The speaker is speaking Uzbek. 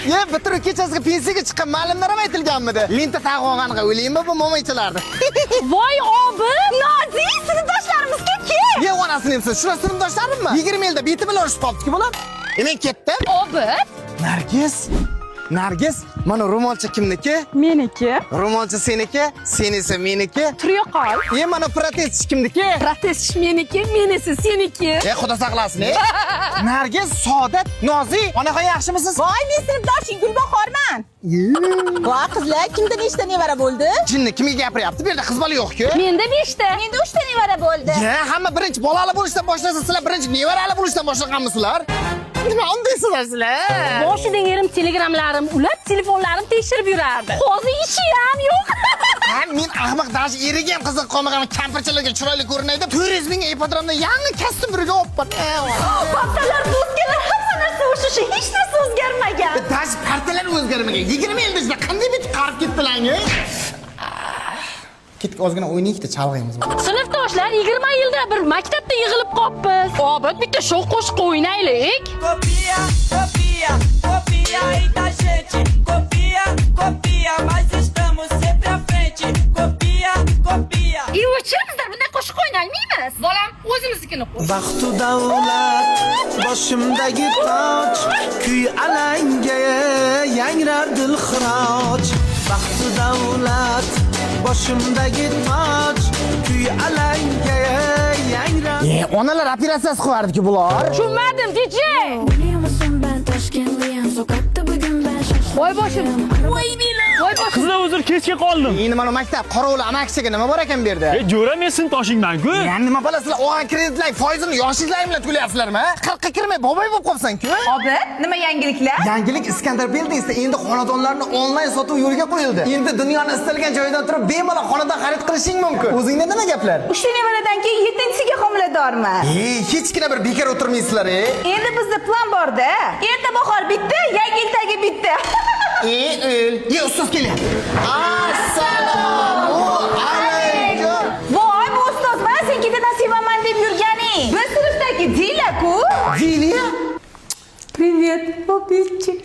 Ye, bitiruv kechasiga pensiyaga chiqqan ma'lumlar ham aytilganmidi? Lenta tag'ib olganiga o'ylaymi bu mo'maychalarni? Voy, obi! Nozi, sinfdoshlarimiz kelib. Ye, onasini emsin. Shular sinfdoshlarimmi? 20 yilda beti bilan urishib qolibdi-ku bular. E, men ketdim. Obi! Nargiz. Nargiz, mana ro'molcha kimniki? Meniki. Ro'molcha seniki, sen esa meniki. Tura qol. E, mana protez kimniki? Protez meniki, menisi seniki. E, xudo saqlasin, e. Nargiz, Saodat, Nozi, onaxon, yaxshimisiz? Voy, men sinfdoshing Gulbahorman. Voy, qizlar, kimda nechta nevara bo'ldi? Jinni kimga gapiryapti? Bu yerda qiz bola yo'q-ku. Menda 5 ta. Menda 3 ta nevara bo'ldi. Ya, hamma birinchi bolali bo'lishdan boshlasa, sizlar birinchi nevarali bo'lishdan boshlaganmisizlar? Nima undaysizlar sizlar? Boshidan erim telegramlarim ulab, telefonlarim tekshirib yurardi. Hozir ishi ham yo'q. Ha, men ahmoq, даже eriga ham qiziq qolmagan kampirchalarga chiroyli ko'rinadi. 400 mingga ipodromda yangi kostyum biriga olib bor. Partalar, doskalar, hamma narsa o'sha, hech narsa o'zgarmagan. Даже partalar o'zgarmagan. 20 yil ichida qanday bitib qarib ketdilar? Ketdik, ozgina o'ynaylik-da, chalg'aymiz. Sinfdoshlar 20 yilda bir maktabda yig'ilib qolibmiz. Obid, bitta sho'x qo'shiq o'ynaylik. Copia, copia, copia aí da gente. Copia, copia, mas estamos sempre à frente. Copia, copia. O'chir, bizlar bunday qo'shiq o'ynolmaymiz. Bolam, o'zimiznikini qo'y. Baxtu davlat boshimdagi toj, kuy alanga yangrar dilxiroch. Baxtu davlat boshimdagi toj, kuy alanga yangrar. E, onalar operatsiyasi qilardi-ku bular. Tushunmadim, DJ. Biliyor musun, ben Toshkentliyim. Sokakta bugün ben şaştım. Voy boshim. Voy belim. Voy boshim. Qizlar, uzr, kechga qoldim. Endi mana maktab qorovuli amakichaga nima bor ekan bu yerda? E, jo'ra, men sinfdoshingman-ku. Yani nima bo'lasizlar? Olgan kreditlar foizini yoshliklaring bilan to'layapsizlarmi? 40 ga kirmay boboy bo'lib qolsan-ku. Obi, nima yangiliklar? Yangilik, Iskandar Buildingsda endi xonadonlarni onlayn sotuv yo'lga qo'yildi. Endi dunyoni istalgan joyidan turib bemalol xonadon xarid qilishing mumkin. O'zingda nima gaplar? Uchta nevaradan keyin yettinchisiga homiladorman. Ey, hechgina bir bekor o'tirmaysizlar, ey. Endi bizda plan borda. Erta bahor bitta, yangi yil tagi bitta. Ey, o'l. Ye, ustoz kelyapti. Assalomu alaykum. Voy, bu ustoz emas, sen ketidan sevaman deb yurganing. Biz sinfdagi Dila-ku. Diliya? Привет, обидчик.